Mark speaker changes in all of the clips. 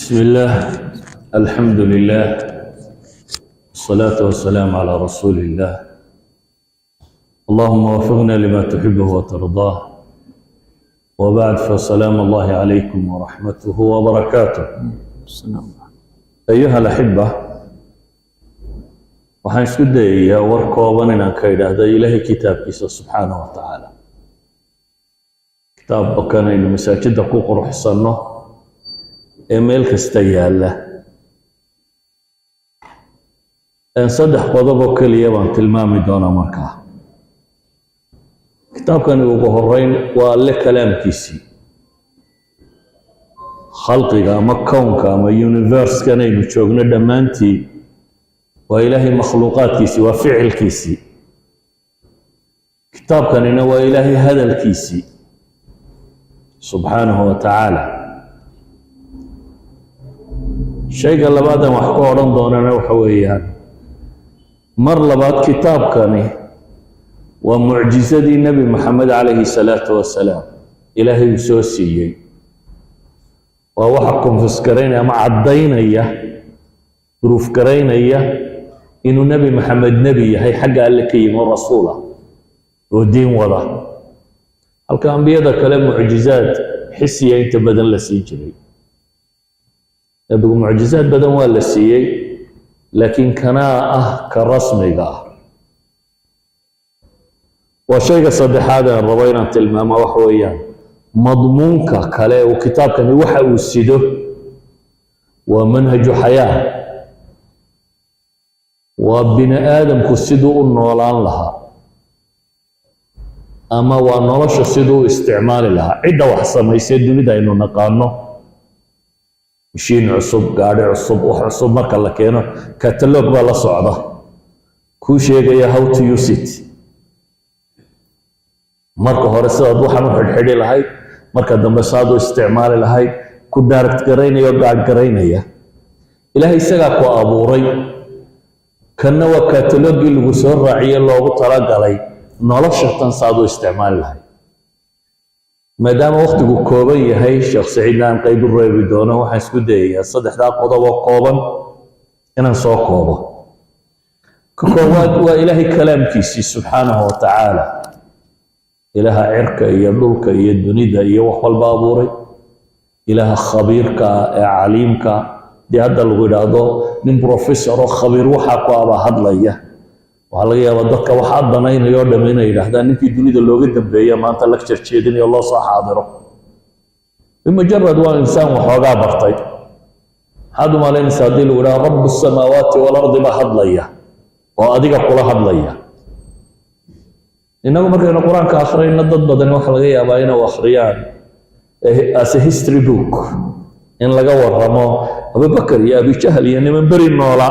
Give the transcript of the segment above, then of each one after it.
Speaker 1: بسم الله، الحمد لله، والصلاة والسلام على رسول الله. اللهم وفقنا لما تحبه وترضاه. وبعد، فسلام الله عليكم ورحمته وبركاته.
Speaker 2: السلام.
Speaker 1: أيها الأحبة، waxaan isku dayayaa war kooban inaan ka idhaahdo Ilaahay kitaabkiisa subxaanahu wa tacaala, kitaabkan aynu masaajidda ku quruxsanno ee meel kasta yaalla. Saddex qodob oo keliya baan tilmaami doonaa. Markaa kitaabkani ugu horeyn waa Alle kalaamkiisii. Khalqiga ama kownka ama universe-kan aynu joogno dhammaantii waa Ilaahay makhluuqaadkiisii, waa ficilkiisii. Kitaabkanina waa Ilaahay hadalkiisii subxaanahu wa tacaala. Shayga labaadan wax ka odhan doonana waxa weeyaan, mar labaad, kitaabkani waa mucjisadii Nebi Maxamed calayhi salaatu wasalaam Ilaahay uu soo siiyey. Waa waxa confirm garaynaya ama caddaynaya, proof garaynaya inuu Nebi Maxamed nebi yahay, xagga Alle ka yimi oo rasuul ah oo diin wada, halka ambiyada kale mucjizaad xisiya inta badan la siin jiray. Nebigu mucjizaad badan waa la siiyey, laakiin kanaa ah ka rasmiga ah. Waa shayga saddexaad aan rabo inaan tilmaamo. Waxa weeyaan madmuunka kale uu kitaabkani waxa uu sido waa manhaju xayaa, waa bini aadamku siduu u noolaan lahaa ama waa nolosha siduu u isticmaali lahaa. Cidda wax samaysay dunida aynu naqaano, mishiin cusub, gaadhi cusub, wax cusub marka la keeno, catalogue baa la socda kuu sheegaya how to use it. Marka hore sidaad waxaan u xidhxidhi lahayd, marka dambe saad u isticmaali lahayd, ku direct garaynaya oo gaadh garaynaya. Ilaahay isagaa ku abuuray, kanna waa catalogue-gii lagu soo raaciye, loogu talagalay nolosha tan saad u isticmaali lahayd. Maadaama wakhtigu kooban yahay, Sheekh Saciidna aan qayb u reebi doono, waxaan isku dayayaa saddexdaa qodob oo kooban inaan soo koobo. Ka koowaad waa Ilaahay kalaamkiisii subxaanahu wa tacaala, Ilaaha cirka iyo dhulka iyo dunida iyo wax walba abuuray, Ilaaha khabiirka ah ee caliimka. Dee hadda lagu idhaahdo nin professor oo khabiir waxaa ku abaa hadlaya, waxaa laga yaabaa dadka waxaa danaynaya oo dham inay yidhaahdaan ninkii dunida looga dambeeya maanta lecture jeedinayo loo soo xaadiro, bimujarad waa insaan waxoogaa bartay. Maxaad u malaynaysaa haddii lagu idhaha رب السماوات والأرض baa hadlaya oo adiga kula hadlaya? Innagu markaynu Qur-aanka akhriyayno, dad badani waxaa laga yaabaa inuu akhriyaan as a history book, in laga waramo Abubakar iyo Abijahl iyo niman beri noola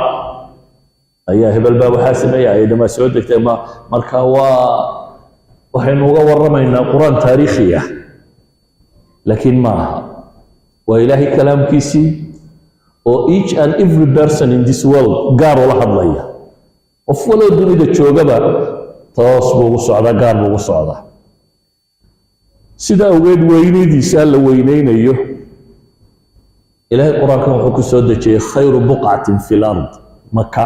Speaker 1: ayaa hebel baa waxaa sameeyay, ayadamaa soo degtay. Ma marka waa waxaynu uga warramaynaa Qur-aan taariikhi ah, laakiin ma aha. Waa Ilaahay kalaamkiisii oo each and every person in this world gaar ula hadlaya. Qof waloo dunida joogaba toos buu ugu socdaa, gaar buu ugu socdaa. Sida awgeed weynadiisa la weyneynayo, Ilaahay Qur-aankan wuxuu ku soo dejiyey خير بقعة في الأرض, Maka,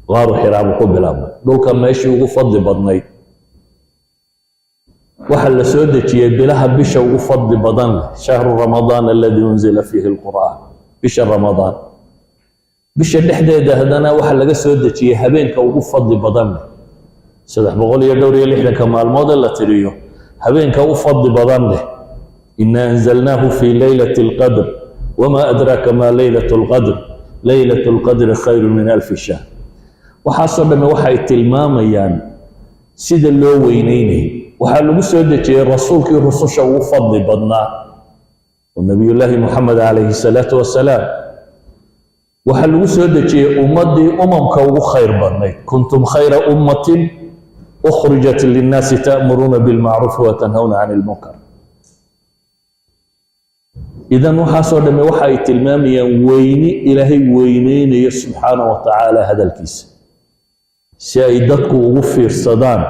Speaker 1: Qaaru Xiraa buu ku bilaabmay, dhulka meeshii ugu fadli badnayd. Waxaa la soo dejiyey bilaha bisha ugu fadli badan leh, شهر رمضان الذي أنزل فيه القرآن, bisha Ramadaan. Bisha dhexdeeda haddana waxaa laga soo dejiyey habeenka ugu fadli badan leh, 364-ka maalmood ee la tiriyo habeenka u fadli badan leh. إنا أنزلناه في ليلة القدر وما أدراك ما ليلة القدر ليلة القدر خير من ألف شهر. Waxaasoo dhamme waxay tilmaamayaan sida loo weyneynayay. Waxaa lagu soo dejiyey rasuulkii rususha ugu fadli badnaa oo Nebiyullaahi Moxamed calayhi salaatu wasalaam. Waxaa lagu soo dejiyey ummaddii umamka ugu khayr badnayd, كنتم خير أمة أخرجت للناس تأمرون بالمعروف وتنهون عن المنكر. Idan waxaasoo dhamme waxa ay tilmaamayaan weyni Ilaahay weyneynayo subxaanahu wa tacaala hadalkiisa, si ay dadku ugu fiirsadaan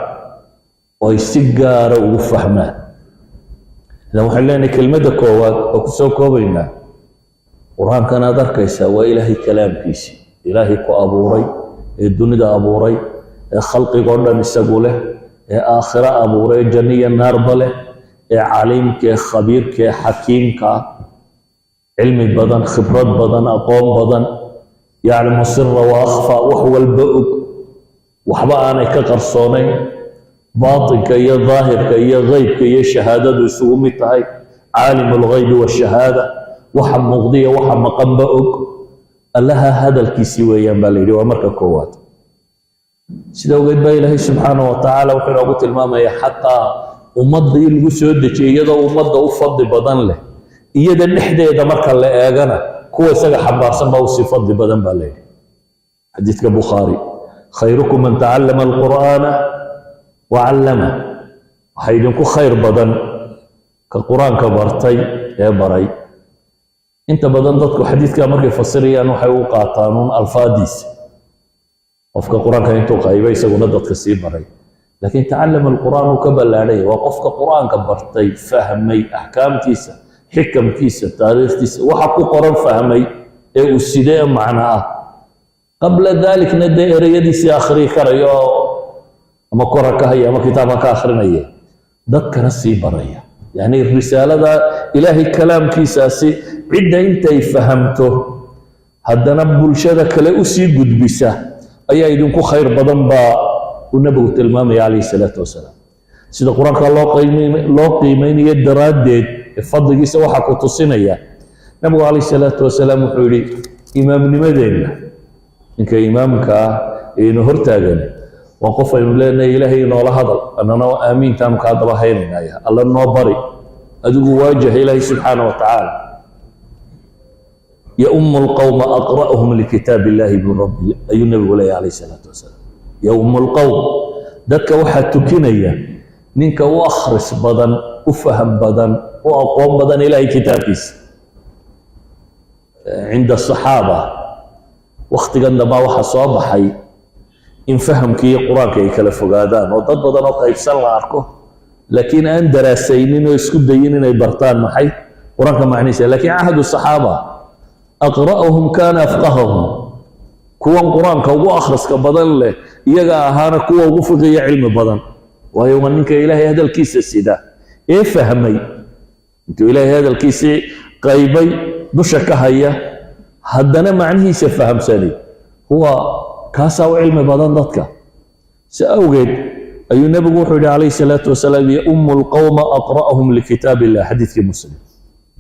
Speaker 1: oo ay si gaara ugu fahmaan. Idan waxaan leenahay kelmadda koowaad oo ku soo koobaynaa. Qur-aankan aad arkaysaa waa Ilaahay kalaamkiisii, Ilaahay ku abuuray ee dunida abuuray ee khalqigoo dhan isagu leh, ee aakhiro abuuray, ee janno iyo naarba leh, ee caliimka, ee khabiirka, ee xakiimka ah, cilmi badan, khibrad badan, aqoon badan, يعلم السر وأخفى, wax walba og, waxba aanay ka qarsoonayn, baatinka iyo daahirka iyo ghaybka iyo shahaadadu isugu mid tahay, عالم الغيب والشهادة, waxa muuqdiya waxa maqanba og. Allaha hadalkiisii weeyaan baa la yidhi. Waa marka koowaad. Sida ogeed baa Ilaahay subxaana wa tacaala wuxuu inoogu tilmaamaya xataa ummaddii lagu soo dejiyey, iyadoo ummadda u fadli badan leh, iyada dhexdeeda marka la eegana kuwa isaga xambaarsan baa usii fadli badan baa la yidhi. Xadiidka Bukhaari: خيركم من تعلم القرآن وعلمه. Waxaa idinku khayr badan ka Qur-aanka bartay ee baray. Inta badan dadku xadiidka markay fasirayaan waxay u qaataan uun alfaadiisa, qofka Qur-aanka intuu qaybay isaguna dadka sii baray. Laakiin تعلم القرآن uu ka ballaadhaya. Waa qofka Qur-aanka bartay, fahmay axkaamtiisa, xikamkiisa, taariikhtiisa, waxa ku qoran fahmay ee uu sidee macno ah. Qabla dalikna dee ereyadiisii akhriyi karayo oo ama kora ka haya ama kitaabka ka akhrinaya, dadkana sii baraya. Yacni risaalada Ilaahay kalaamkiisaasi cidda intay fahamto haddana bulshada kale usii gudbisa ayaa idinku khayr badan baa uu Nabigu tilmaamaya calayhi salaatu wasalaam. Sida Qur-aanka loo qiimeynayo daraaddeed ee fadligiisa waxaa ku tusinaya, Nabigu calayhi salaatu wasalaam wuxuu yidhi: imaamnimadeenna, ninka imaamka ah ee inu hortaagan waa qof aynu leenahay Ilaahay inoola hadal, annana aamiintaanu kaa daba haynaynaya, Alla noo bari, adigu waajah Ilaahay subxaana wa tacaala. يؤم القوم أقرؤهم لكتاب الله buu Rabbi ayuu Nabigu leeyahy calayhi salaatu wasalaam. يؤم القوم, dadka waxaa tukinaya ninka u akhris badan, u faham badan, u aqoon badan Ilaahay kitaabkiisa. عند الصحابة wakhtigan dambaa waxaa soo baxay in fahamkii iyo Qur-aanka ay kala fogaadaan, oo dad badan oo qaybsan la arko, laakiin aan daraasaynin oo isku dayin inay bartaan maxay Qur-aanka macnihiisa. Laakiin عهد الصحابة أقرؤهم كان أفقههم. Kuwan Qur-aanka ugu akhriska badan leh iyaga ahaana kuwa ugu fiqiya cilmi badan, waayo waa ninka Ilaahay hadalkiisa sida ee fahmay, intuu Ilaahay hadalkiisii qaybay dusha ka haya, haddana macnihiisa fahamsanay, huwa kaasaa u cilmi badan dadka. Si awgeed ayuu Nebigu wuxuu yidhi calayhi salaatu wasalaam: يؤم القوم أقرؤهم لكتاب الله. Xadiidkii Muslim,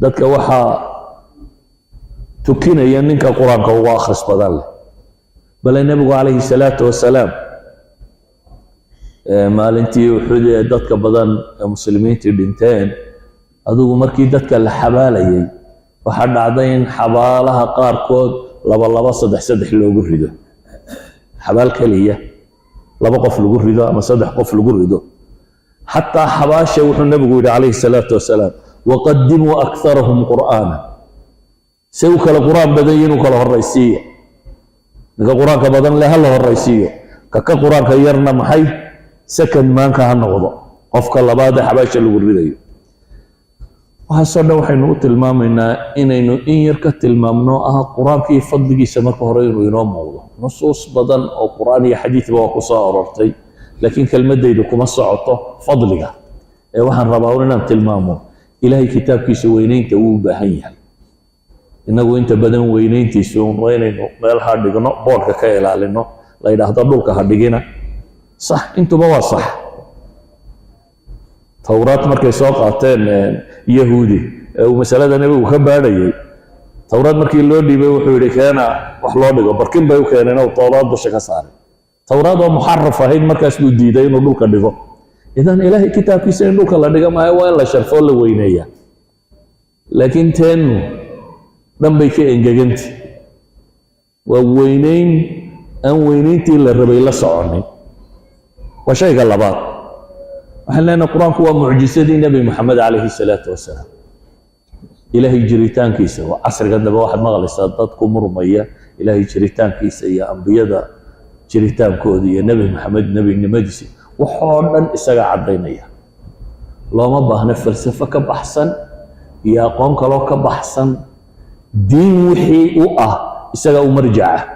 Speaker 1: dadka waxaa tukinaya ninka Qur-aanka ugu akhris badan leh. Bale Nebigu calayhi salaatu wasalaam maalintii Uxud ee dadka badan ee muslimiintii dhinteen, adigu markii dadka la xabaalayay, waxaa dhacday in xabaalaha qaarkood laba laba, saddex saddex loogu rido, xabaal keliya laba qof lagu rido ama saddex qof lagu rido. Xataa xabaasha wuxuu Nebigu yidhi calayhi salaatu wasalaam: وقدموا أكثرهم قرآنا. Say u kala Qur-aan badan yihin u kala horraysiiya. Ninka Qur-aanka badan le ha la horraysiiyo, ka Qur-aanka yarna maxay second maanka ha noqdo, qofka labaad ee xabaasha lagu ridayo. Waxaasoo dhan waxaynu u tilmaamaynaa inaynu in yar ka tilmaamno ah Qur-aankii fadligiisa. Marka hore inuu inoo muuqdo, nusuus badan oo Qur-aan iyo xadiidba waa ku soo aroortay, laakiin kelmaddaydu kuma socoto fadliga ee waxaan rabaa un inaan tilmaamo Ilaahay kitaabkiisa weyneynta uu u baahan yahay. Innagu inta badan weyneyntiisu waa inaynu meelaha dhigno, boodhka ka ilaalino, la yidhaahdo dhulka ha dhigina. Sax, intuba waa sax. Towraad markay soo qaateen Yahuudi ee uu masalada Nebigu ka baadhayey, Towraad markii loo dhiibay wuxuu yidhi: keena wax loo dhigo. Barkin bay u keeneen oo Towraad dusha ka saaray. Towraad oo muxaraf ahayd markaas buu diiday inuu dhulka dhigo. Idan Ilaahay kitaabkiisa in dhulka la dhiga maayo, waa in la sharfoo, la weyneeya. Laakiin teennu dhan bay ka engeganta, waa weyneyn aan weyneyntii la rabay la soconin. Waa shayga labaad. Waxaan leenahay Qur-aanku waa mucjisadii Nebi Moxamed calayhi salaatu wasalaam. Ilaahay jiritaankiisa waa casrigan dambe waxaad maqlaysaa dad ku murmaya Ilaahay jiritaankiisa iyo ambiyada jiritaankooda iyo Nebi Maxamed nebinimadiisa. Waxoo dhan isagaa caddaynaya. Looma baahno falsafo ka baxsan iyo aqoon kaloo ka baxsan. Diin wixii u ah isagaa u marjaca.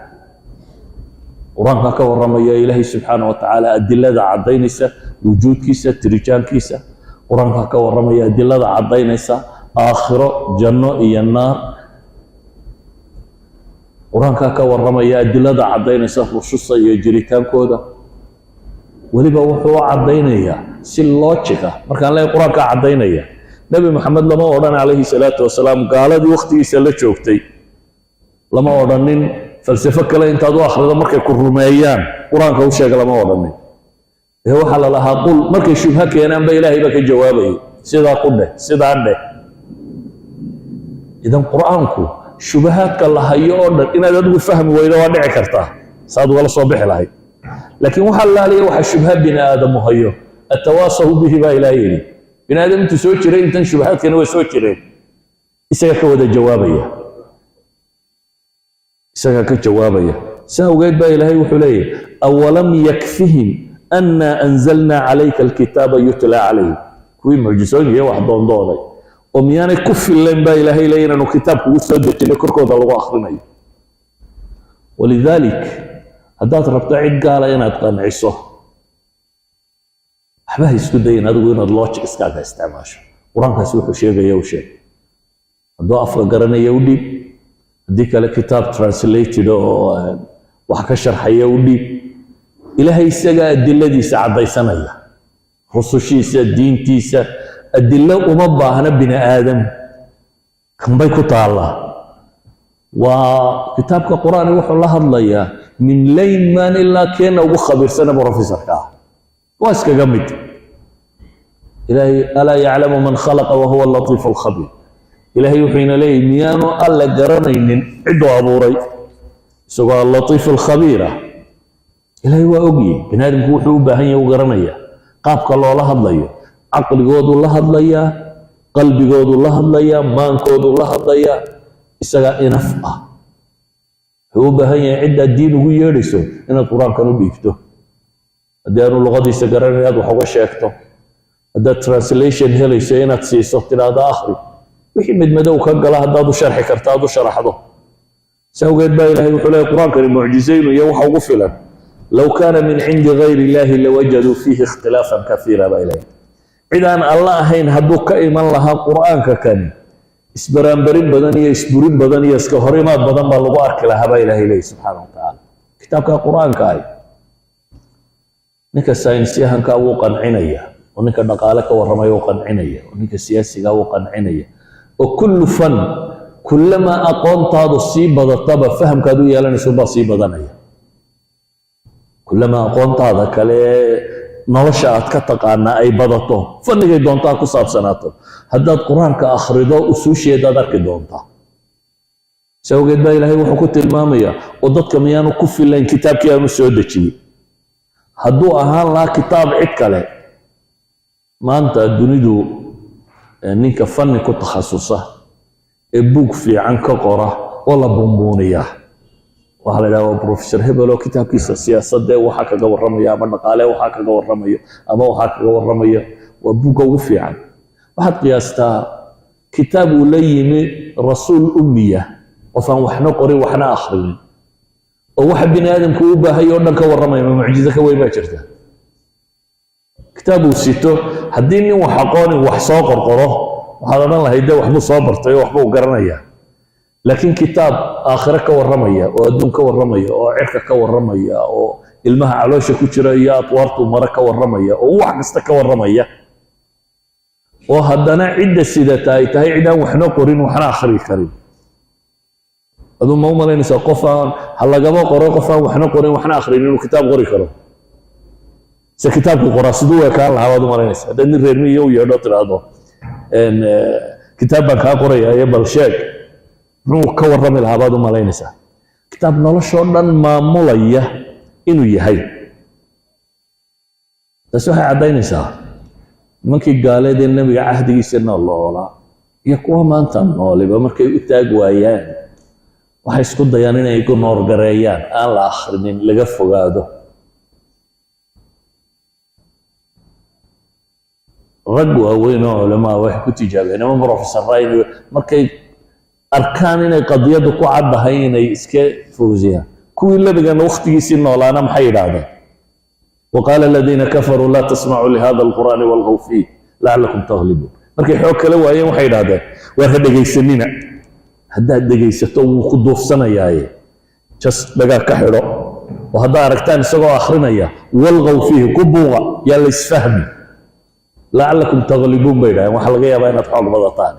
Speaker 1: Qur-aanka ka warramaya Ilaahay subxaana wa tacaala, adilada caddaynaysa wujuudkiisa, tiritaankiisa. Qur-aanka ka warramaya adilada caddaynaysa aakhiro, janno iyo naar. Qur-aanka ka warramaya adilada caddaynaysa rususha iyo jiritaankooda. Weliba wuxuu u caddaynayaa si logic ah. Markaan leeyahay qur-aankaa caddaynaya, Nebi Maxamed lama odhan calayhi salaatu wasalaam, gaaladii wakhtigiisa la joogtay lama odhanin falsafo kale intaad u akhrido markay ku rumeeyaan qur-aanka u sheega, lama odhanin. Ee waxaa la lahaa qul, markay shubho keenaan ba Ilaahay baa ka jawaabayay, sidaa ku dheh, sidaa dheh. Idan qur-aanku shubahaadka la hayo oo dhan, inaad adigu fahmi weydo waa dhici kartaa saad ugala soo bixi lahayd, laakiin waxa laaliya waxa shubha bini aadamu hayo, atawaasaw bihi baa Ilaah yidhi. Bini aadam intuu soo jiray intan shubahaadkani way soo jireen, isaga ka wada jawaabaya, isagaa ka jawaabaya. Si awgeed baa Ilaahay wuxuu leeyahy: awalam yakfihim annaa anzalnaa calayka alkitaaba yutlaa calayhim. Kuwii mucjisooyinka wax doondoonay oo miyaanay ku fillayn baa Ilaahay leeyahy inaanu kitaab kugu soo dejinay, korkooda lagu akhrinayo? Walidalik haddaad rabto cid gaala inaad qanciso, waxba ha isku dayin adigu inaad logic iskaaga isticmaasho. Qur-aankaasi wuxuu sheegaya u sheeg. Hadduu afka garanaya u dhiib, haddii kale kitaab translated oo wax ka sharxaya u dhiib. Ilaahay isagaa adiladiisa caddaysanaya, rusushiisa, diintiisa. Adilo uma baahna bini aadam, kanbay ku taallaa. Waa kitaabka qur-aani, wuxuu la hadlayaa min layman ilaa keena ugu khabiirsana professorka ah, waa iskaga mid. Ilaahay alaa yaclamu man khalaqa wahuwa allatiifu alkhabiir. Ilaahay wuxuu ina leeyahy: miyaanu Alle garanaynin cidduu abuuray, isagoo allatiif alkhabiir ah? Ilaahay waa ogyahay bini aadamku wuxuu u baahan yahay, u garanaya qaabka loola hadlayo. Caqligoodu la hadlayaa, qalbigoodu la hadlayaa, maankoodu la hadlayaa, isagaa enough ah. Wuxuu u baahan yahay ciddaad diin ugu yeedhayso inaad qur-aankan u dhiibto. Haddii aanu luqadiisa garanayn, inaad wax uga sheegto. Haddaad translation helayso, inaad siiso, tidhaahdo akhri. Wixii midmadow ka gala haddaad u sharxi karta, aad u sharaxdo. Si awgeed baa Ilahay wuxuu leeyahy qur-aankani mucjizaynu iyo waxa ugu filan: low kaana min cindi gayri illahi lawajaduu fiihi ikhtilaafan kaiira baa Ilahay. Cid aan Alla ahayn hadduu ka iman lahaa qur-aanka kani, isbaraanbarin badan iyo isburin badan iyo iska horimaad badan baa lagu arki lahaa baa Ilahay leeyahy subxaana wa tacaala. Kitaabka qur-aanka ahi ninka saynisyahanka wuu qancinaya, oo ninka dhaqaale ka warramaya wuu qancinaya, oo ninka siyaasiga wuu qancinaya, oo kullu fan. Kullamaa aqoontaadu sii badataba, fahamkaad u yeelanayso baa sii badanaya. Kullamaa aqoontaada kale nolosha aad ka taqaanaa ay badato, fanigay doontaa ku saabsanaato, haddaad qur-aanka akhrido, usuusheedaad arki doontaa. Si awgeed baa Ilaahay wuxuu ku tilmaamayaa: oo dadka miyaanu ku filayn kitaabkii aanu soo dejiyey? Hadduu ahaan lahaa kitaab cid kale, maanta dunidu ninka fanni ku takhasusa ee buug fiican ka qora oo la buunbuuniyaa, waxaa la idhaha waa professor hebel oo kitaabkiisa siyaasadee waxaa kaga warramaya, ama dhaqaale waxaa kaga warramayo, ama waxaa kaga warramaya, waa buugga ugu fiican. Waxaad qiyaastaa kitaab uu la yimi rasuul ummiya, qof aan waxna qorin waxna akhrinin, oo waxa bini aadamku u baahay oo dhan ka warramaya. Ma mucjizo ka weyn baa jirta? Kitaab uu sito, haddii nin wax aqoonin wax soo qorqoro, waxaad odhan lahayd dee waxbuu soo bartay oo waxbuu garanayaa. Laakiin kitaab aakhire ka warramaya, oo adduun ka warramaya, oo cirka ka warramaya, oo ilmaha caloosha ku jira iyo atwaartuu mare ka warramaya, oo wax kasta ka warramaya, oo haddana cidda sidata ay tahay cid aan waxna qorin waxna akhri karin, aduu ma u malaynaysaa qof aan ha lagama qoro, qof aan waxna qorin waxna akhrin inuu kitaab qori karo? Se kitaabku qoraa siduu ekaan lahaa baad u malaynaysaa? Haddaad nin reer miyiga u yeedho, tidhaahdo kitaab baan kaa qorayaa iyo bal sheeg, muxuu ka warrami lahaa baad u malaynaysaa? Kitaab noloshoo dhan maamulaya inuu yahay. Taasi waxay caddaynaysaa nimankii gaaleed ee nebiga cahdigiisa noolaa iyo kuwa maanta nooliba, markay u taag waayaan, waxay isku dayaan inay ignore gareeyaan, aan la akhrinin, laga fogaado. Rag waaweyn oo culamaa waxay ku tijaabiyeen, niman professorra, markay Arkaan inay qadiyaddu ku caddahay inay iska fawsiyaan. Kuwii nebigana wakhtigiisii noolaana maxay yidhaahdeen? وقال الذين كفروا لا تسمعوا لهذا القرآن والغوا فيه لعلكم تغلبون. Markay xoog kala waayeen, waxay yidhahdeen: "Waar, ha dhegaysanina, haddaad dhegaysato wuu ku duufsanayaaye, just dhagaa ka xidho, oo haddaa aragtaan isagoo akhrinaya, والغوا فيه, ku buuqa, yaa la isfahmi, لعلكم تغلبون," bay yidhahdeen, waxaa laga yaabaa inaad xoog badataan.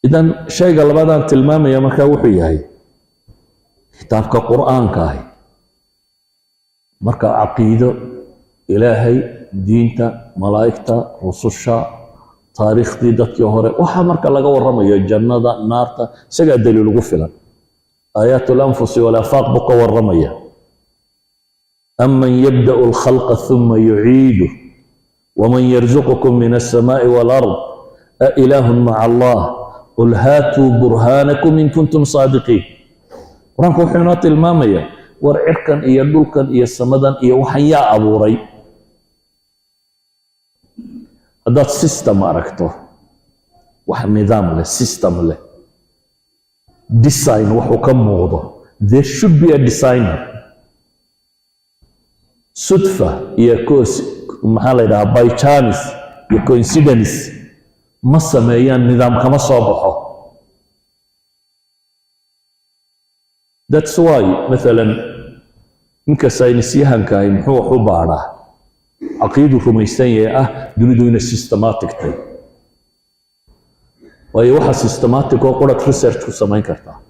Speaker 1: Idan shayga labaadaan tilmaamaya markaa wuxuu yahay kitaabka Qur'aanka ahi marka caqiido, Ilaahay, diinta, malaa'igta, rususha, taariikhdii dadkii hore, waxaa marka laga warramayo, jannada, naarta, isagaa daliil ugu filan. آيات الأنفس والآفاق buu ka warramaya. أمن يبدأ الخلق ثم يعيده ومن يرزقكم من السماء والأرض أإله مع الله قل هاتوا برهانكم إن كنتم صادقين. Qur-aanku wuxuu inoo tilmaamaya: war, cirkan iyo dhulkan iyo samadan iyo waxan yaa abuuray? Haddaad system aragto, wax nidaam leh, system leh, design wuxuu ka muuqdo, there should be a designer. صدفة iyo cos, maxaa la yidhahaa, by chance iyo coincidence ma sameeyaan, nidaam kama soo baxo. That's why, mathalan, ninka saynisyahanka ahi muxuu wax u baadhaa? Caqiidu rumaysan yahay ah dunidu inay systematic tahay, waayo waxa systematic oo quraad research ku samayn kartaa.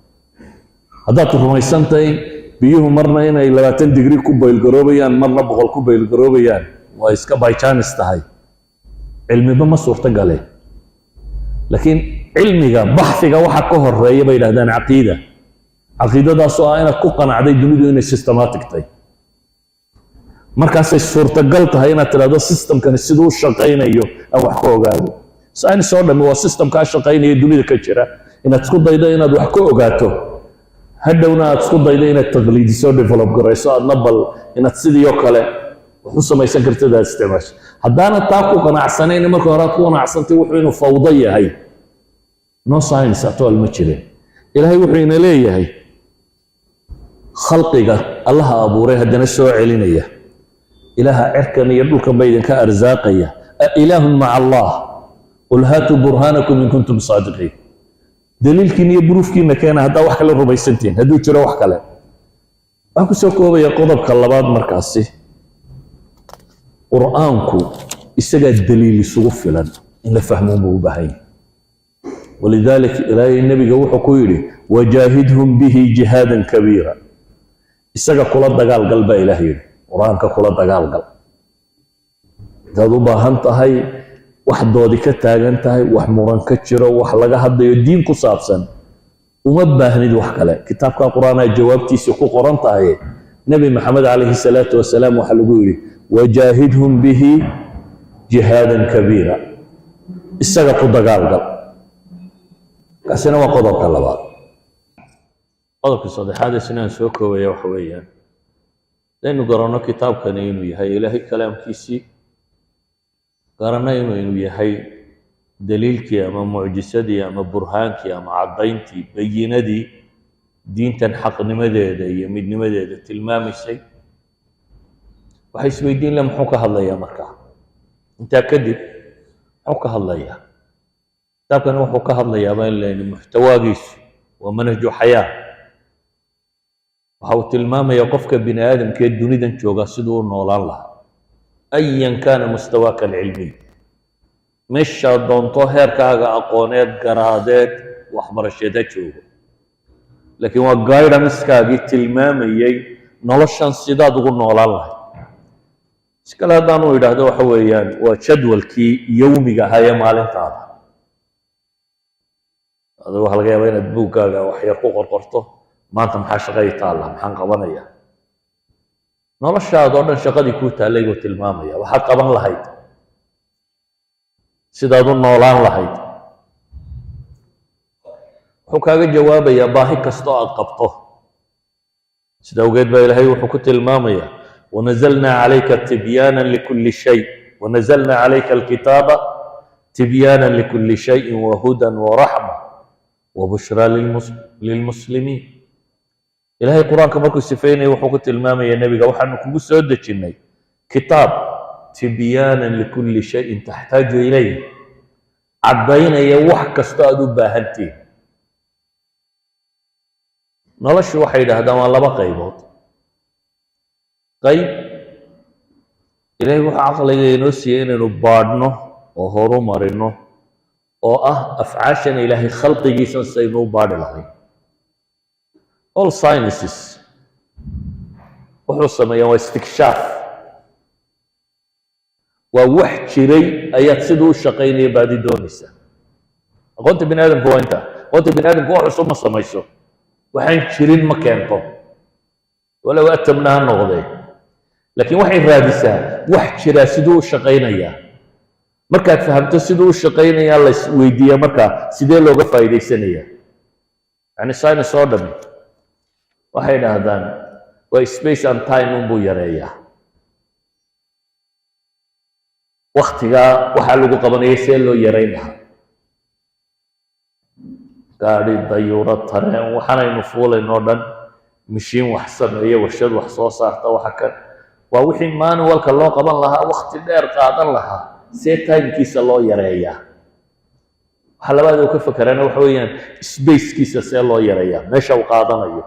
Speaker 1: Haddaad rumaysan tahay biyuhu marna inay 20 degree ku boil garoobayaan, marna 100 ku boil garoobayaan, waa iska by chance tahay, cilmiba ma suurto gale. Laakiin cilmiga baxfiga waxa ka horeeya, bay yidhahdaan, caqiida. Caqiidadaasoo ah inaad ku qanacday dunidu inay systematic tahay. Markaasay suurtagal tahay inaad tidhahdo systemkani siduu u shaqaynayo aan wax ka ogaado. Science oo dhammi waa systemkaa shaqaynaya dunida ka jira inaad isku daydo inaad wax ka ogaato, hadhowna aad isku daydo inaad taqliidiso, develop garayso, aadna bal inaad sidii oo kale wax u samaysan kartid aad isticmaasho. Haddaanad taa ku qanacsanayn, marka hore aad ku qanacsantay wuxuu inuu fawdo yahay, no science at all ma jirin. Ilaahay wuxuu ina leeyahay: khalqiga Allaha abuuray haddana soo celinaya, Ilaaha cirkan iyo dhulkan ba idinka arsaaqaya, أإله مع الله قل هاتوا برهانكم إن كنتم صادقين. Daliilkiina iyo proof-kiina keena haddaa wax kale rumaysantihin, hadduu jiro wax kale. Waxaan kusoo koobaya qodobka labaad markaasi: Qur'aanku isagaa daliil isugu filan, in la fahmo buu u baahan yahay. ولذلك Ilaahay nebiga wuxuu ku yidhi: وجاهدهم به جهادا كبيرا. Isaga kula dagaalgal baa Ilaah yidhi, Qur-aanka kula dagaalgal. Hadaad u baahan tahay wax doodi ka taagan tahay, wax muran ka jiro, wax laga hadlayo diin ku saabsan, uma baahnid wax kale, kitaabka Qur-aanaa jawaabtiisa ku qoran tahay. Nebi Maxamed calayhi salaatu wasalaam waxaa lagu yidhi: وجاهدهم به جهادا كبيرا. Isaga ku dagaalgal. Kaasina waa qodobka labaad. Qodobka saddexaad isna aan soo koobaya waxa weeyaan, hadaynu garanno kitaabkani inuu yahay Ilaahay kalaamkiisii, garanno inuu yahay daliilkii ama mucjisadii ama burhaankii ama caddayntii, bayinadii diintan xaqnimadeeda iyo midnimadeeda tilmaamaysay, waxay isweydiin le: muxuu ka hadlayaa markaa? Intaa kadib muxuu ka hadlayaa kitaabkani? Wuxuu ka hadlayaa baan leyni, muxtawaagiisu waa منهج حياة. Waxa uu tilmaamaya qofka bini aadamka ee dunidan jooga siduu u noolaan lahaa, أيا كان مستواك العلمي, meeshaad doonto heerkaaga aqooneed, garaadeed, waxbarasheed ha joogo, laakiin waa guidance-kaagii tilmaamayey noloshan sidaad ugu noolaan lahayd. Si kale haddaanu idhaahdo, waxa weeyaan waa jadwalkii yowmiga ahaa ee maalintaada. Adigu waxaa laga yaabaa inaad buuggaaga wax yar ku qorqorto: maanta maxaa shaqay taalla, maxaan qabanaya? Noloshaada oo dhan shaqadii kuu taallay buu tilmaamaya, waxaad qaban lahayd, sidaad u noolaan lahayd. Wuxuu kaaga jawaabayaa baahi kastoo aad qabto. Sida awgeed baa Ilaahay wuxuu ku tilmaamayaa: ونزلنا عليك تبيانا لكل شيء، ونزلنا عليك الكتاب تبيانا لكل شيء وهدى ورحمة. وبشرى للمسلمين. Ilaahay Qur-aanka markuu sifeynaya, wuxuu ku tilmaamaya nebiga: waxaanu kugu soo dejinnay kitaab تبيانا لكل شيء تحتاج إليه, caddaynaya wax kastoo aad u baahantihin. Noloshu, waxay yidhaahdaan, waa laba qaybood. Qayb Ilaahay wuxuu caqliga inoo siiyey inaynu baadhno oo horu marino, oo ah afcaashan Ilaahay khalqigiisan saynu u baadhi lahayn. All sciences wuxuu sameeyaa waa istikshaaf, waa wax jiray ayaad siduu u shaqaynaya baadi doonaysaa. Aqoonta bini aadamka waa intaa. Aqoonta bini aadamka wax cusub ma samayso, waxaan jirin ma keento, walow atamna ha noqdee, laakiin waxay raadisaa wax jiraa siduu u shaqaynayaa. Markaad fahamto siduu u shaqaynayaa, la isweydiiyaa markaa sidee looga faa'iidaysanayaa. Yani science oo dhami, waxay dhahdaan, waa space and time unbuu yareeyaa. Waktigaa waxaa lagu qabanaya see loo yarayn lahaa? Gaadhi, dayuuro, tareen, waxaanaynu fuulayno o dhan, mishiin wax sameeya, warshad wax soo saarta, waxa kan waa wixii manualka loo qaban lahaa, wakti dheer qaadan lahaa, see timekiisa loo yareeyaa? Waxa labaad uu ka fakeraana waxa weeyaan spacekiisa see loo yareeyaa, meesha uu qaadanayo.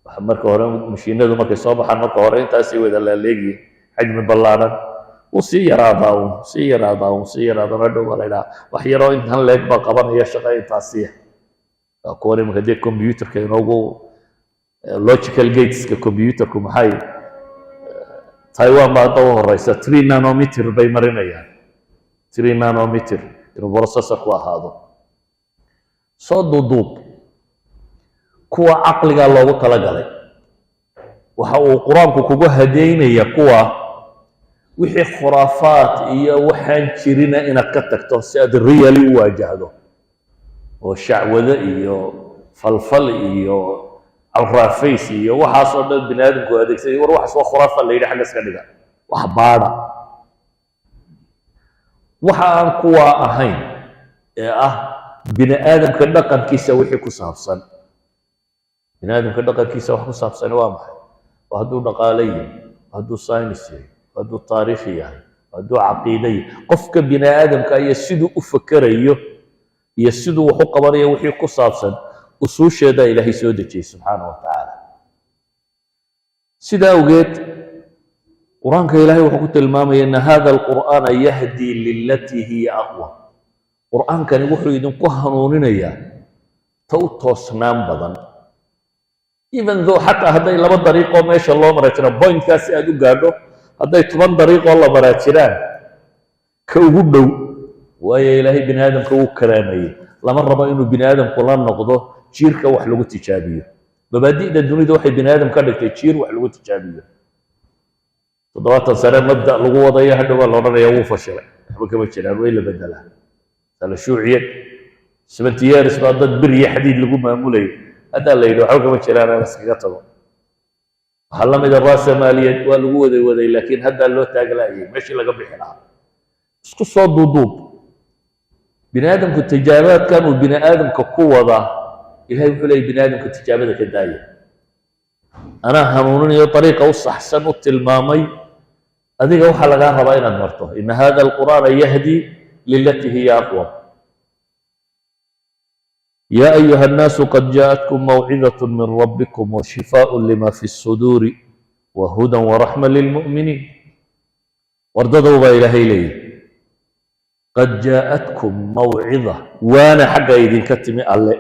Speaker 1: Waxa marka hore mashiinadu markay soo baxaan, marka hore intaasay wada laaleegiyin, xajmi ballaadhan. Wuu sii yaraadaa uun, sii yaraadaa uun, sii yaraadaa. Hadhow baa la idhaha wax yaroo intan leeg baa qabanaya shaqa intaasiya. Waa kuwan iminka dee computerka inoogu logical gateska computerku. Maxay Taiwan baa hadda u horeysa, 3 nanometer bay marinayaan, 3 nanometer inuu processorku ahaado. Soo duuduub, kuwa caqligaa loogu talagalay waxa uu Qur-aanku kugu hadeynaya kuwa wixii khuraafaad iyo waxaan jirina inaad ka tagto, si aad really u waajahdo, oo shacwado iyo falfal iyo cawraafays iyo waxaasoo dhan bini aadamku adeegsanay. War, waxaas waa khuraafa la yidhi, xagga iska dhiga, wax baadha. Waxa aan kuwaa ahayn ee ah bini aadamka dhaqankiisa wixii ku saabsan, bini aadamka dhaqankiisa wax ku saabsani waa maxay? Waa hadduu dhaqaale yahay, hadduu saynis yahay, hadduu taariikhi yahay, hadduu caqiide yahay, qofka bini aadamka iyo siduu u fakerayo iyo siduu wax u qabanayo wixii ku saabsan, usuusheedaa Ilaahay soo dejiyey subxaana wa tacaala. Sida awgeed Qur-aanka Ilaahay wuxuu ku tilmaamaya إن هذا القرآن يهدي للتي هي أقوم. Qur'aankani wuxuu idinku hanuuninayaa ta u toosnaan badan, even though xataa hadday laba dariiqoo meesha loo maraa jiraan, pointkaas si aad u gaadho hadday 10 dariiqoo la maraa jiraan, ka ugu dhow. Waayo, Ilaahay bini aadamka wuu karaameeyey. Lama rabo inuu bini aadamku la noqdo jiirka wax lagu tijaabiyo. Mabaadi'da dunida waxay bini aadam ka dhigtay jiir wax lagu tijaabiyo. 70 sane mabda lagu wadayo, hadhow baa la odhanaya wuu fashilay, waxba kama jiraan, way la bedelaa. Sala shuuciyad, 70 years baa dad bir iyo xadiid lagu maamulayay, haddaa la yidhi waxba kama jiraan, aan iskaga tago. Waxaa la mida raasamaaliyad, waa lagu waday waday, laakiin haddaa loo taaglaayay meeshii laga bixi lahaa. Isku soo duuduub, bini aadamku tijaabaadkan uu bini aadamka ku wadaa, Ilahay wuxuu leeyay: bini aadamka tijaabada ka daaya, anaa hanuuninayo, dariiqa u saxsan u tilmaamay, adiga waxaa lagaa rabaa inaad marto. إن هذا القرآن يهدي للتي هي أقوم. يا أيها الناس قد جاءتكم موعظة من ربكم وشفاء لما في الصدور وهدى ورحمة للمؤمنين. Wardadow, baa Ilaahay leeyahy, قد جاءتكم موعظة, waana xagga idinka timi Alle,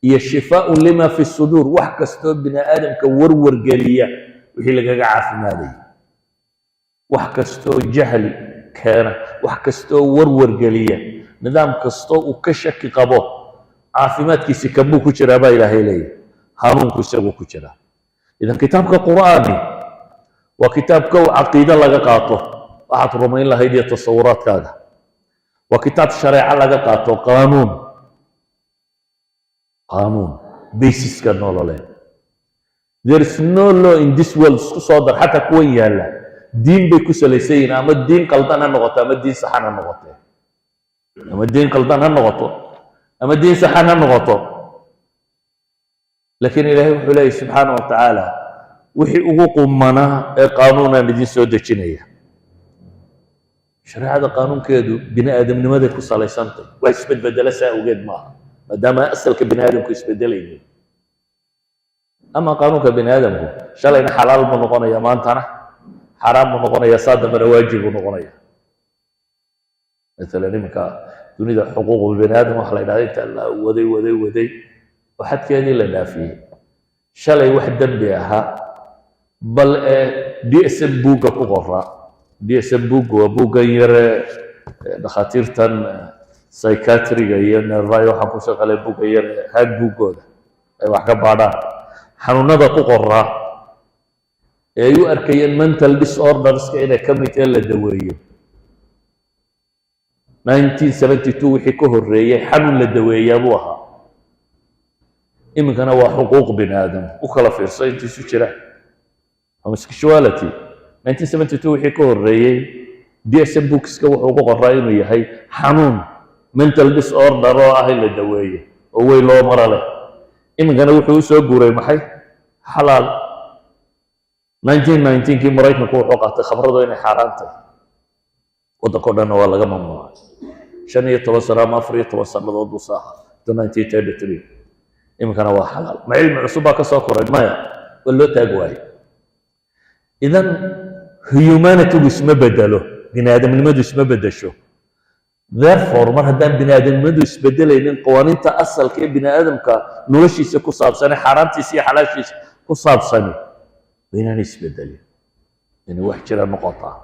Speaker 1: iyo شفاء لما في الصدور, wax kastoo bini aadamka warwar geliya wixii lagaga caafimaadaya, wax kastoo jahli keena, wax kastoo warwar geliya, nidaam kastoo uu ka shaki qabo, caafimaadkiisi kanbuu ku jiraa, baa Ilaahay leeyahy. Hanuunku isaguu ku jiraa. Idan kitaabka Qur'aani waa kitaab kow caqiide laga qaato, waxaad rumayn lahayd iyo tasawuraadkaaga. Waa kitaab shareeco laga qaato, qaanuun, qaanuun basiska nololeed. There is no law in this world, isku soo dar, xataa kuwan yaalla diin bay ku salaysan yihiin, ama diin qaldan ha noqoto ama diin saxan ha noqotee, ama diin qaldan ha noqoto. Ama diin saxan ha noqoto, laakiin Ilaahay wuxuu leeyahy subxaana wa tacaala: wixii ugu qumanaa ee qaanuunaan idin soo dejinaya. Shareecada qaanuunkeedu bini aadamnimaday ku salaysantay, wax isbedbedela saa awgeed maaha, maadaama asalka bini aadamku isbedelaynin. Ama qaanuunka bini aadamku shalayna xalaal buu noqonaya, maantana xaaraam buu noqonaya, saa dambena waajib buu noqonaya. Maalan iminka dunida xuquuqul bini aadam waxa la yidhahda inta la waday waday waday oo xadkeedii la dhaafiyey, shalay wax dembi ahaa, bal ee DSM buugga ku qoraa. DSM buugga waa buuggan yare dhakhaatiirtan psychiatry-ga iyo nerve-ay waxaan ku shaqalay, buugga yare haad buuggooda ay wax ka baadhaan xanuunada ku qoraa ee ay u arkayeen mental disorders-ka inay ka mid tahay la daweeyo. 1972 wixii ka horreeyey xanuun la daweeyaa buu ahaa, iminkana waa xuquuq bini aadam. U kala fiirso inta isu jiraan. Homosexuality 1972 wixii ka horreeyey DSM books-ka wuxuu ku qoraa inuu yahay xanuun mental disorder oo ah in la daweeyo oo wey loo maro leh. Iminkana wuxuu u soo guuray maxay? Xalaal. 1919kii Maraykanku wuxuu qaatay khamradu inay xaaraan tahay, waddanka o dhanna waa laga mamnuucay. 15 sano ama 14 sannadood buu saaha to 1933. Iminkana waa xalaal. Ma cilmi cusub baa ka soo koray? Maya, waa loo taag waayey. Idan humanity-gu isma bedelo, bini aadamnimadu isma bedesho. Therefore, mar haddaan bini aadamnimadu isbedelaynin, qawaaniinta asalka ee bini aadamka noloshiisa ku saabsane, xaaraantiisa iyo xalaashiisa ku saabsani, waa inaanay isbedelin, inay wax jira noqotaa,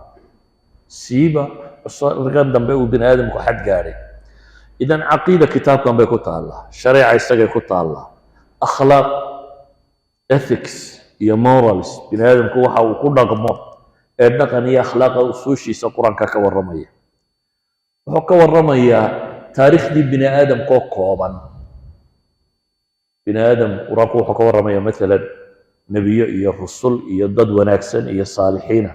Speaker 1: siiba cusrigan dambe uu bini aadamku xad gaadhay. Idan caqiida kitaabkan bay ku taallaa, shareeca isagay ku taallaa, akhlaaq, ethics iyo morals, bini aadamku waxa uu ku dhaqmo ee dhaqan iyo akhlaaqa, usuushiisa Qur-aanka ka warramaya. Wuxuu ka warramayaa taariikhdii bini aadamkoo kooban. Bini aadam Qur-aanku wuxuu ka warramayaa maalan nebiyo iyo rusul iyo dad wanaagsan iyo saalixiina.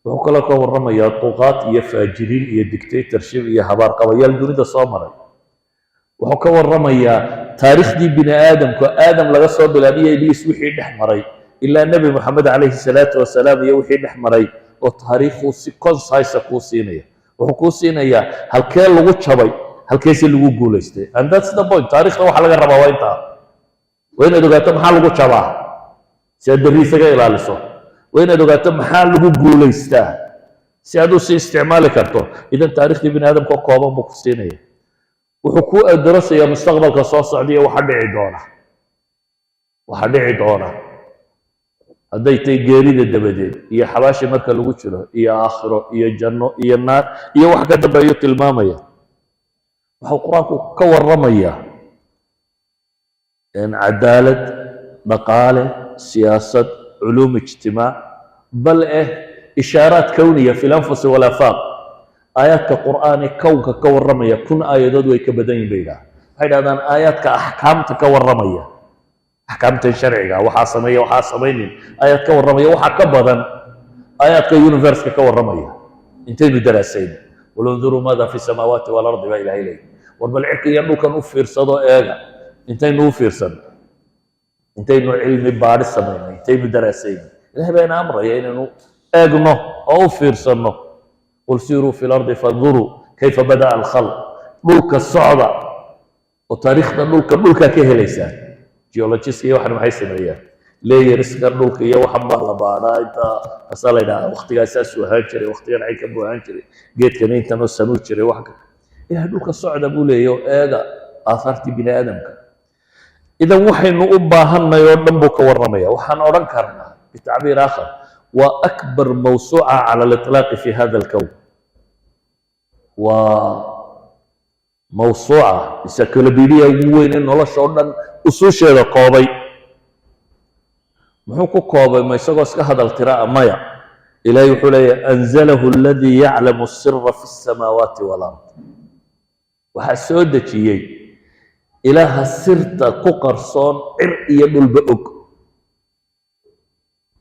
Speaker 1: Wuxuu kaloo ka warramayaa duqaad iyo faajiriin iyo dictatorship iyo habaarqabayaal dunida soo maray. Wuxuu ka warramayaa taariikhdii bini aadamku, Aadam laga soo bilaabiyo Ibliis wixii dhex maray ilaa Nebi Moxamed calayhi salaatu wasalaam iyo wixii dhex maray, oo taariikhuu si concise kuu siinaya. Wuxuu kuu siinayaa halkee lagu jabay, halkeese lagu guulaystay. And that's the point. Taariikhda waxa laga rabaa waa intaa: waa inaad ogaato maxaa lagu jabaa si aad berri isaga ilaaliso, waa inaad ogaato maxaa lagu guulaystaa si aad u sii isticmaali karto. Idan taariikhdii bini aadamka kooban buu ku siinaya. Wuxuu kuu adarasayaa mustaqbalka soo socdaiyo waxa dhici doona, waxa dhici doona hadday tahay geerida dabadeed iyo xabaashi marka lagu jiro iyo aakhiro iyo janno iyo naar iyo wax ka dambeeyo tilmaamaya. Wuxuu Qur-aanku ka warramayaa cadaalad, dhaqaale, siyaasad, culuum ijtimaac, bal eh ishaaraat kowniya fi lanfusi walaafaaq. Aayaadka Qur'aani kownka ka warramaya 1000 aayadood way ka badan yihin bay yidhaha. Waxay dhahdaan aayaadka axkaamta ka warramaya, axkaamtan sharciga, waxaa sameeya, waxaa samaynin, aayaad ka warramaya waxaa ka badan aayaadka universe-ka ka warramaya intaynu daraasayno. "Qul unduruu maada fi samaawaati walardi" baa Ilahay leeyahy. War bal cirka iyo dhulkan u fiirsado, eega. Intaynu u fiirsano, intaynu cilmi baadhi samaynay, intaynu daraasayno? Ilahay baa ina amraya inaynu eegno oo u fiirsanno. "Qul siiruu fi lardi fanduruu kayfa bada'a alkhalq." Dhulka socda oo taariikhda dhulka dhulkaa ka helaysaan. Geologist iyo waxan maxay sameeyaan? Layers-ka dhulka iyo waxan baa la baadhaa. Inta asaa la yidhaha waktigaa saasuu ahaan jiray, waktigan caynkan buu ahaan jiray, geedkan intanoo sanuu jiray. Wax Ilahay dhulka socda buu leeyahy oo eega aahaartii bini aadamka. Idan waxaynu u baahanay oo dhan buu ka warramaya. Waxaan odhan karnaa bitacbiir aakhar, waa akbar mawsuuca cala aliطlaaqi fi hada alkown. Waa mawsuuca, encyclopedia ugu weyn ee nolosha oo dhan usuusheeda koobay. Muxuu ku koobay? Ma isagoo iska hadal tira? Maya. Ilahay wuxuu leeyahy: "Anzalahu aladii yaclamu asira fi الsamaawaati walard." Waxaa soo dejiyey Ilaaha sirta ku qarsoon cir iyo dhulba og.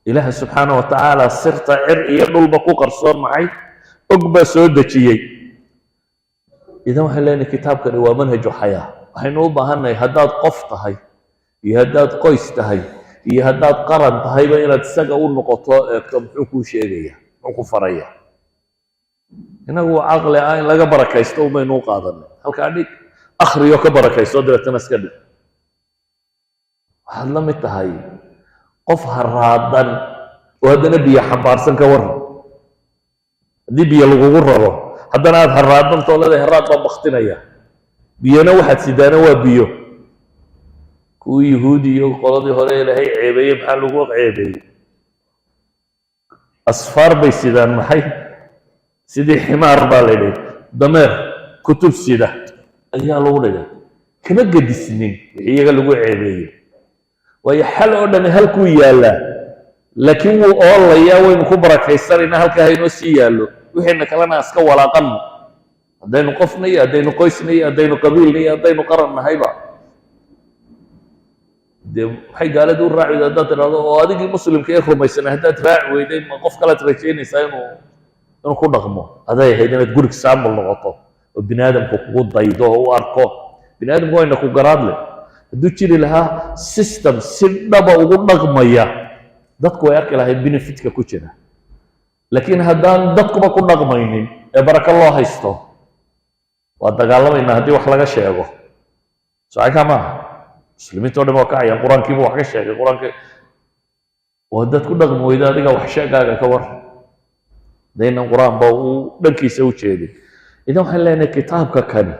Speaker 1: Ilaaha subxaana wa tacaala sirta cir iyo dhulba ku qarsoon maxay og baa soo dejiyey. Idan waxaan leenahay kitaabkani waa manhaju xayaa. Waxaynu u baahannahay, haddaad qof tahay iyo haddaad qoys tahay iyo haddaad qaran tahayba, inaad isaga u noqoto, eegto muxuu kuu sheegaya, muxuu ku faraya. Inagu caqli ah in laga barakaysto umaynu u qaadanay. Halkaa dhig, akhriyo, ka barakaysto, dabeetana iska dhig. Waxaad la mid tahay qof haraadan oo haddana biyo xambaarsan. Ka waran haddii biyo lagugu raro, haddana aad haraadantoo leedahay, "Haraad baa baktinaya," biyona waxaad sidaana waa biyo? Kuwii Yuhuudi iyo qoladii hore Ilaahay ceebeeyey, maxaa lagu ceebeeyey? Asfaar bay sidaan. Maxay? Sidii ximaar baa la yidhi, dameer kutub sida ayaa lagu dhigay. Kama gedisnin wixii iyaga lagu ceebeeyey, waayo xal oo dhami halkuu yaallaa, laakiin wuu oolayaa. Waynu ku barakaysanaynaa, halkaa haynoo sii yaallo, wixiina kalena iska walaaqanno. Haddaynu qofna iyo haddaynu qoysna iyo haddaynu qabiilna iyo haddaynu qaran nahayba, dee maxay gaalada u raaci weyday haddaad tidhahdo, oo adigii muslimka ee rumaysanay haddaad raaci weyday, ma qof kalead rajaynaysaa inuu ku dhaqmo? Aday ahayd inaad good example noqoto oo bini aadamku kugu daydo oo u arko. Bini aadamku wayna ku garaad leh. Hadduu jiri lahaa system si dhaba ugu dhaqmaya, dadku way arki lahayd benefitka ku jira. Laakiin haddaan dadkuba ku dhaqmaynin ee barako loo haysto, waa dagaalamaynaa haddii wax laga sheego. Socankaa maaha, muslimiinta o dhan waa kacayaan. Qur-aankiibu wax ka sheegay, qur-aanki oo haddaad ku dhaqmi weydo, adiga wax sheegaaga ka war, hadaynan qur-aanba uu dhankiisa u jeedin. Idan waxaan leenahay, kitaabka kani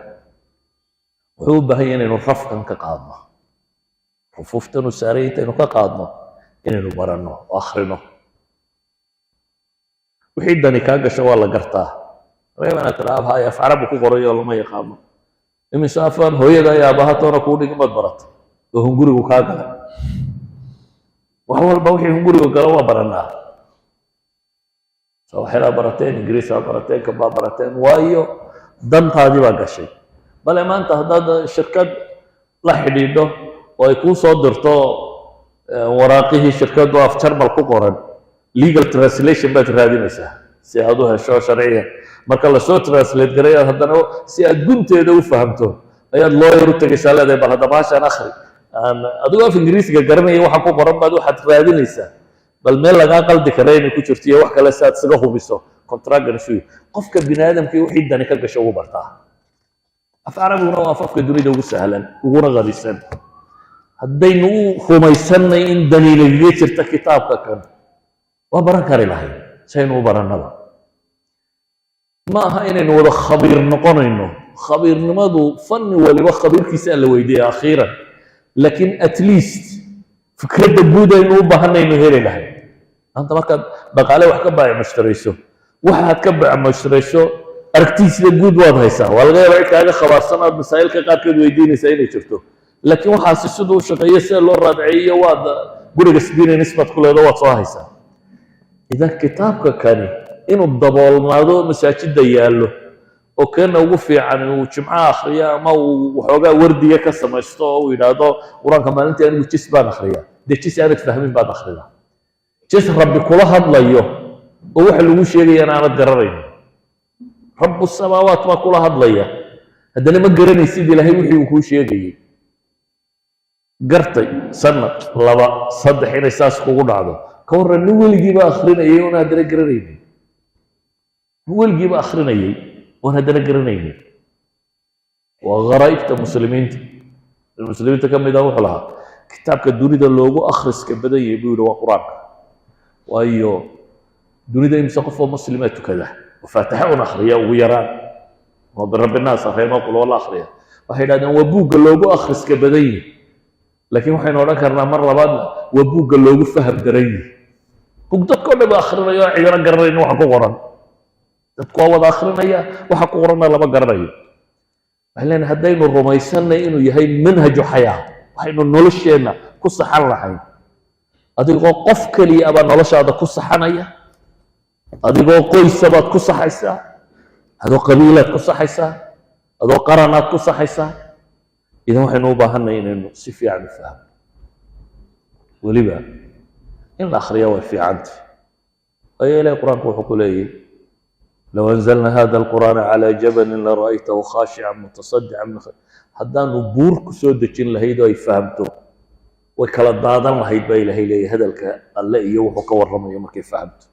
Speaker 1: wuxuu u baahan yahay inaynu rafkan ka qaadno, rufuuftanu saaray intaynu ka qaadno, inaynu baranno oo akhrino. Wixii dani kaa gasho waa la gartaa. Laga yaaba inaad tiraa, "Abhaay, af Carabi ku qoray oo lama yaqaano." Imise afaan hooyada iyo aabaha toona kuu dhigin baad baratay oo hungurigu kaa galay? Wax walba wixii hungurigu galo waa baranaa. Sawaaxilaa barateen, Ingiriisaa barateen, kabaa barateen, waayo dantaadii baa gashay. Bale maanta haddaad shirkad la xidhiidho oo ay kuu soo dirto waraaqihii shirkaddu af Jarmal ku qoran, legal translation baad raadinaysaa si aad u hesho sharciyan. Marka lasoo translate garay, haddana si aad gunteeda u fahamto ayaad lawyer u tegaysaa, leedahay, "Bal hadda baashaan akhri." Aan adigoo af Ingiriisiga garanaya waxa ku qoran baad waxaad raadinaysaa bal meel lagaa qaldi kara inay ku jirto iyo wax kale, si aad isaga hubiso contractgan isu. Qofka bini aadamkii wixii dani ka gasho ugu bartaa. Af Carabiguna waa afafka dunida ugu sahlan uguna qadisan. Haddaynu u rumaysannay in dani nagaga jirta kitaabka kan, waa baran kari lahayn. Saynu u barannaba ma aha inaynu wada khabiir noqonayno. Khabiirnimadu fanni waliba khabiirkiisa la weydiiya akhiiran, laakiin at least fikradda guud aynu u baahanaynu heli lahayn. Maanta markaad dhaqaale wax ka baac mushtarayso, waxaad ka baac mushtarayso aragtiisida guud waad haysaa. Waa laga yaabaa cid kaaga khabaarsan aad masaa'ilka qaarkeed weydiinaysaa inay jirto, laakiin waxaasi siduu u shaqeeyo, sida loo raadceeyo, waad guriga experience baad ku leedo, waad soo haysaa. Idan kitaabka kani inuu daboolnaado, masaajidda yaallo, oo keena ugu fiican uu jimco akhriyo ama uu waxoogaa wardiya ka samaysto oo uu yidhaahdo, "Qur-aanka maalintii anigu jis baan akhriyaa." Dee jis aanad fahmin baad akhridaa, jis Rabbi kula hadlayo oo waxa lagu sheegayana aanad garanaynin. Rabu samaawaat baa kula hadlaya, haddana ma garanaysid Ilaahay wixii uu kuu sheegayey. Gartay sanad, laba, saddex inay saas kugu dhacdo. Ka warran nin weligiiba akhrinayay oon haddana garanaynin? Nin weligiiba akhrinayay oon haddana garanaynin, waa gharaa'ibta muslimiinta. Muslimiinta ka mid ah wuxuu lahaa, "Kitaabka dunida loogu akhriska badan yahay," buu yidhi, "waa Qur-aanka." Waayo, dunida imse qof oo muslimaa tukada oo Faatixa un akhriya ugu yaraan, ama birabbi naas akhriya ama qul walla akhriya? Waxay yidhahdeen waa buugga loogu akhriska badan yahay, laakiin waxaynu odhan karnaa mar labaadna waa buugga loogu faham daran yahay. Bug dadka o dhan ba akhrinayo oo cidina garanaynin waxa ku qoran. Dadku waa wada akhrinaya, waxa ku qoranna lama garanayo. Waxay leenahay, haddaynu rumaysanay inuu yahay manhaju xayaa, waxaynu nolosheenna ku saxan lahayn. Adigoo qof keliya baa noloshaada ku saxanaya, adigoo qoysa baad ku saxaysaa, adoo qabiilaad ku saxaysaa, adoo qaranaad ku saxaysaa. Idan waxaynu u baahanay inaynu si fiican u fahmo. Weliba in la akhriya way fiicanta, waayo Ilahay Qur-aanku wuxuu ku leeyahy لو أنزلنا هذا القرآن على جبل لرأيته خاشعا متصدعا من Haddaanu buur ku soo dejin lahayd oo ay fahamto, way kala daadan lahayd, baa Ilaahay leeyahy, hadalka Alle iyo wuxuu ka warramayo markay fahamto.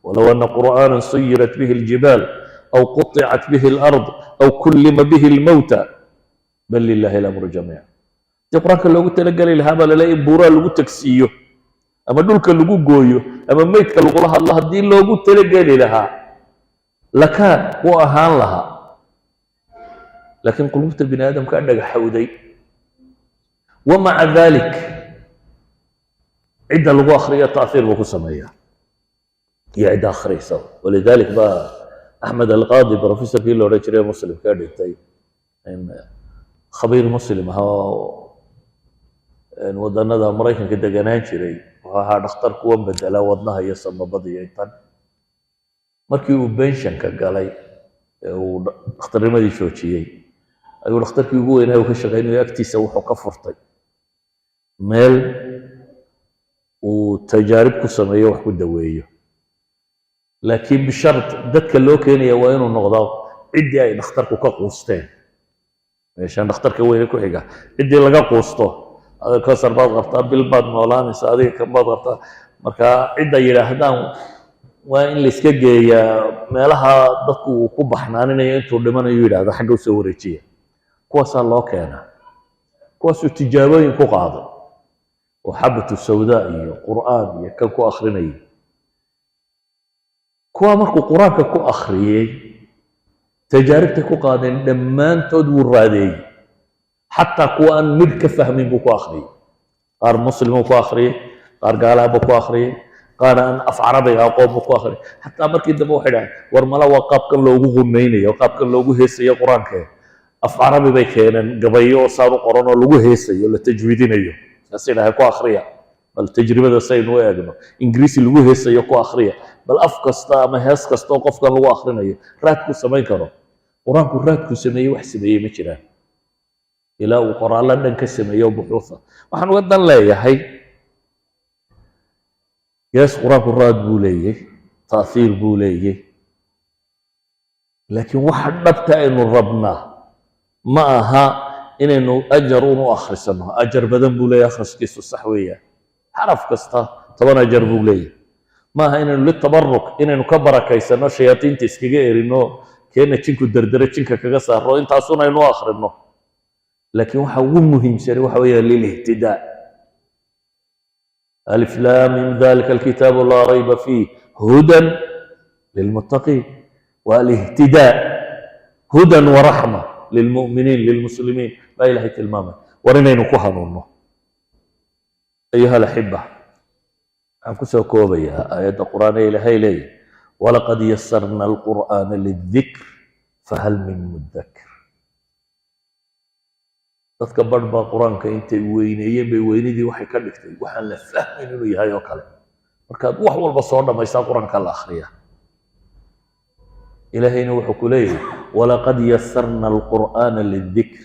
Speaker 1: ولو أن قرآنا سيرت به الجبال أو قطعت به الأرض أو كلم به الموتى بل لله الأمر جميعا. Dii Qur-aanka loogu talageli lahaa, baa laleeyahy, in buuraa lagu tagsiiyo ama dhulka lagu gooyo ama meydka lagula hadlo, haddii loogu talageli lahaa, lakaan wuu ahaan lahaa, laakiin qulubta bini aadamkaa dhagaxowday. ومع ذلك cidda lagu akhriyo تأثير buu ku sameeyaa iyo cidda akhriysa. ولذلك ba Axmed Alqaadi, professorkii la odhan jiray, Muslimka dhintay, khabiir Muslim ahaa oo waddanada Maraykanka deganaan jiray, wuxuu ahaa dhakhtar kuwan bedela wadnaha iyo sambabada iyo intan. Markii uu pensionka galay ee uu dhakhtarnimadii joojiyey, ayuu dhakhtarkii ugu weynaa uu ka shaqaynayo agtiisa wuxuu ka furtay meel uu tajaarib ku sameeyo, wax ku daweeyo, laakiin بشرط dadka loo keenaya waa inuu noqdo ciddii ay dhakhtarku ka quusteen. Meeshaan dhakhtarka weyne ku xiga ciddii laga quusto, adiga kansar baad qabtaa, bil baad noolaanaysa, adiga kan baad qabtaa, marka cidda yidhaahdaan waa in la iska geeyaa meelaha dadku uu ku baxnaaninayo intuu dhimanayo, yidhahdo xagga usoo wareejiya, kuwaasaa loo keenaa. Kuwaasuu tijaabooyin ku qaaday oo xabatu sawdaa iyo Qur'aan iyo kan ku akrinayay. Kuwaa markuu Qur-aanka ku akhriyey, tajaaribtay ku qaadeen dhammaantood wuu raadeeyey, xataa kuwa aan midh ka fahmin buu ku akhriyey. Qaar Muslimuu ku akhriyey, qaar gaalaabuu ku akhriyey, qaar aan af Carabiga aqoon buu ku akhriyey. Xataa markii dambe waxay dhahaan, war mala waa qaabkan loogu qumeynayo, qaabkan loogu heesayo Qur-aankee. Af Carabi bay keeneen, gabayo oo saan u qoran oo lagu heesayo, la tajwiidinayo, saasay dhahay, ku akhriya bal tajribada saynu u eegno. Ingiriisi lagu heesayo ku akhriya bal, af kasta ama hees kasta oo qofkan lagu akhrinayo raadku samayn karo. Qur-aanku raadku sameeyey wax sameeyey ma jiraan, ilaa uu qoraallo dhan ka sameeyo, buxuusa. Waxaan uga dan leeyahay, yes, Qur-aanku raad buu leeyey, تأثير buu leeyey, laakiin waxa dhabta aynu rabnaa ma aha inaynu ajar un u akhrisano. Ajar badan buu leeyahy akhriskiisu, sax weeyaan, xaraf kasta 10 ajar buu leeyahy. Ma aha inaynu للتبرك, inaynu ka barakaysano, shayaadiinta iskaga erino, keena jinku derdere jinka kaga saaro, intaasun aynu u akhrino. Laakiin waxa ugu muhiimsani waxa weeya للاهتداء. ألف لام ميم ذلك الكتاب لا ريب فيه هدى للمتقين. والاهتداء هدى ورحمة للمؤمنين للمسلمين baa Ilahay tilmaamay. War inaynu ku hanuunno. أيها الأحبة, waxaan kusoo koobayaa aayadda Qur'aan ee Ilaahay leeyahy: ولقد يسرنا القرآن للذكر فهل من مدكر. Dadka barh baa Qur-aanka intay weyneeyeen bay weynidii waxay ka dhigtay waxaan la fahmayn inuu yahay oo kale. Markaad wax walba soo dhammaysaa, Qur-aanka la akhriya. Ilaahayna wuxuu ku leeyahay: ولقد يسرنا القرآن للذكر.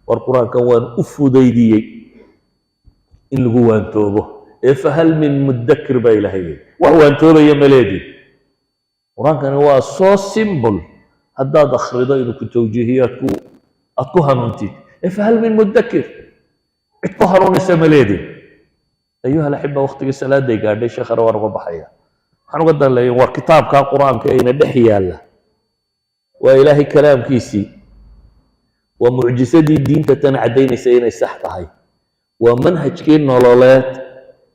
Speaker 1: War Qur-aankan waan u fudaydiyey in lagu waantoobo ee فهل من مدكر, baa Ilahay leeyay. Wax waantoobaya ma leedin? Qur-aankani waa so simple, haddaad akhrido inuu ku tawjiihiyo, aad ku hanuuntid ee فهل من مدكر, cid ku hanuunaysa ma leedin? أيها الأحبة, waqtigii salaaday gaadhay, sheekhana waan uga baxaya. Waxaan uga dan leeyahay, war kitaabka Qur-aanka ayna dhex yaalla waa Ilaahay kalaamkiisii, waa mucjisadii diinta tan caddaynaysa inay sax tahay, waa manhajkii nololeed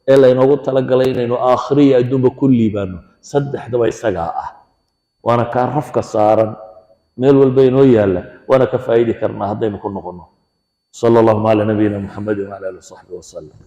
Speaker 1: ee laynoogu talagalay inaynu aakhiro iyo adduunba ku liibaano. Saddexdaba isagaa ah, waana kaa rafka saaran meel walba inoo yaalla, waana ka faa'idi karnaa haddaynu ku noqonno. صلى اللهم على نبينا محمد وعلى آله وصحبه وسلم.